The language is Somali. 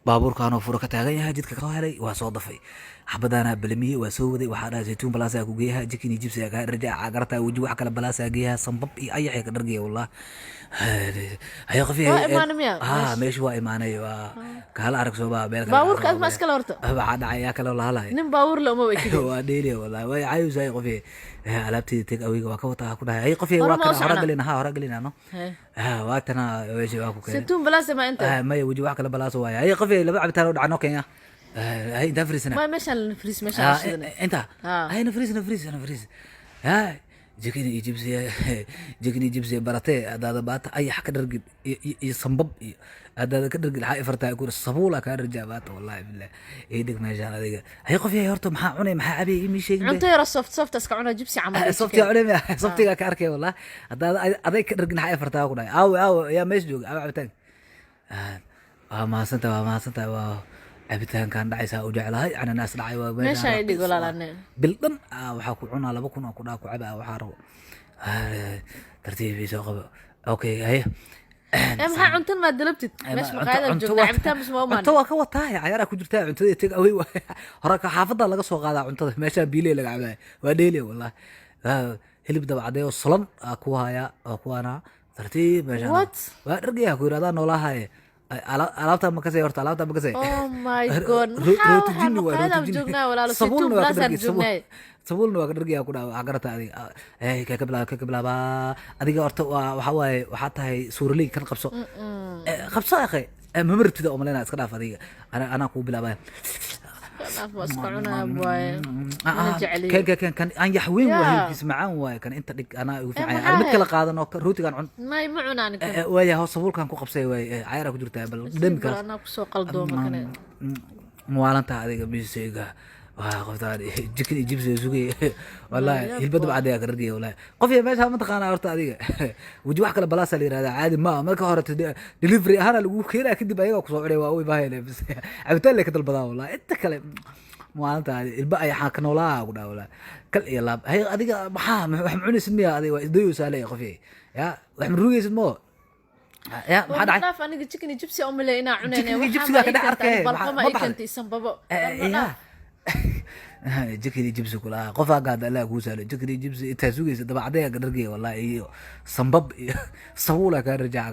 Baabuurkaanoo furo ka taagan yahay jidka soo helay, waa soo dafay, xabadaana balamiyey, waa soo waday. Waxaa dhahay Saytuun Balaasaa ku geeyaha, chicken iyo jibsi kaa dharja cagarta, weji wax kale balaasaa geeyaha, sambab iyo ayaxay ka dhargaya. Wallah, hayo qof. Waa imaanay miya? Ha, meesha waa imaanay, waa kaala arag soo baa meel kale. Baabuurka adma iskale horta? Waxaa dhacay yaa kale la hadlaya? Nin baabuur le uma ekid. Waa dheeliya wallahi, way caayusaay qof. Alaabteeda take awayga waa ka wataa ku dhahay. Ay qof, Hore waa ma u kana hora socnaa? Gelina, ha, hora gelina no. Ha, waa tana meesha waa ku keenay. Saytuun Balaasa ma inta? Maya, weji wax kale balaaso waaye. Ay qof, laba cabitaan oo dhacno Kenya. Hay, intaa fariisana. Ma meeshaan la fariis, meeshaan shidan. Inta. Hay, na fariis, na fariis, na fariis. Hay, chicken iyo jibsi, chicken iyo jibsi baratee. Hadaada baata ayax ka dhargid iyo sambab iyo hadaada ka dhargid, waxaa ifartaa ku sabuula kaa dharjaa baata. Wallahi billah, ii dhig meeshaan adiga. Hay qof yahay, horta maxaa cunay, maxaa cabay, imi sheegin be. Cunto yaro soft soft iska cuna, jibsi camal iyo softiga chicken. Cunay softiga ka arkay. Wallah, hadaada aday ka dhargin, waxaa ifartaa ku dhahay. Aawe, aawe, yaa meesha jooga? Aawe cabitaanka? Waa mahadsantahay, waa mahadsantahay. Waa cabitaankan dhacaysaa u jeclahay, cananaas dhacay waa. Meeshaan ii dhig, walaalane. Bil dhan waxaa ku cunaa 2000 oo ku dhaa ku caba. Waxaa rabo tartiib ii soo qabo. Okay, haye. Ee, maxaa cuntan maa dalabtid? Meesha maqaayada joognaa, cabitaan bas ma umaan. Cunto waa ka wataa, cayaaraa ku jirtaa cuntada. Take away waay, hore ka xaafadda laga soo qaadaa cuntada. Meeshaa biiley laga cabaya, waa dheeli wallahi. Hilib dabacadee oo solan aa ku haya, waa kuwaana. Tartiib meeshaan. What? Waa dhargaya ku yiraahdaa noolahaye. Alaabta ma kasay horta? Alaabta ma kasay? Oh my God, maxaa rooti waxaan jinni waa maqaayadaan rooti jinni. joognaa, walaalo? Sabuulna Saytuun waa ka Balaasaan dhargay, sabuul. joognaa. Sabuulna waa ka dhargaya ku dhaa. Waxaa garata adiga, kee ka bilaaba, kee ka bilaaba adiga horta? Waa waxaa waaye, waxaa tahay suuraley. Kan qabso. Qabso akhe. Mama rabtida oo maleyna, iska dhaaf adiga. Anaa kuu bilaabaya. Dhaaf, waa iska cunaa waaye, mana jecli. Kan kan kan kan aan yaxweyn waa. Yeah. Hilibkiisa macaan waaye. Kan inta dhig, anaa igu fiican maxaa yahay. Mid kala ahayd? qaadan oo rootigan cun. May, ma cunaan kan. Waaya, hoos sabuulkan ku qabsay waay. Cayaaraa ku jirtaa bal dhadhamikaas. Anaa kusoo qaldooma kane. Muwaalantaa adiga bisayga waa qoftaan chicken iyo jibsi sugay wallahi. Yaab. Hilbada bacdaya ka dhargaya wallahi. Qof ya meesha ma taqaanaa horta adiga? Weji wax kale balaasa la yirahdaa, caadi ma aha. Marka hore delivery ahaana lagu keenaa, kadib ayagaa kusoo cunay. Waa u imaahayne bas cabitaan lay ka dalbadaa wallahi. Inta kale maalinta ilba ayaxaa ka noolaa ku dhaha wallahi, kal iyo laab. Hay adiga, maxaa wax ma cunaysid miya adiga? Waa isdayeysaa leeyahay qof ya. Wax ma rugaysid moo ya? Maxaa dhacay? Dhaaf, aniga chicken iyo jibsi umale inaa cunayne. Chicken iyo jibsigaa ka dhex arkay. Balqama ma ii baxday? keentay isanbabo. Ya, chicken iyo jibsi kulaha qofaa gaada. Allah kuu sahlo. Chicken iyo jibsi intaa sugaysa, dabacadaya ka dhargaya wallahi, iyo sambab iyo sabuula kaa rajaaca.